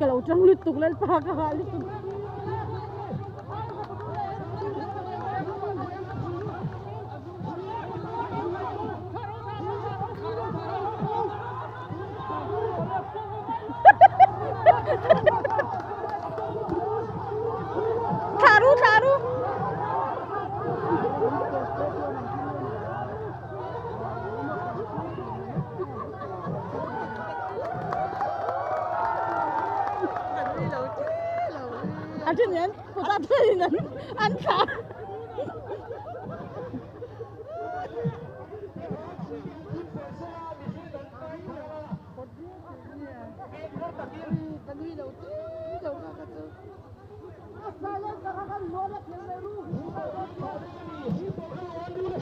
Ka lo tang lutuk Lalpa ka hah lutuk. Thlah ru thlah ru. A then in kut a then in an thlah.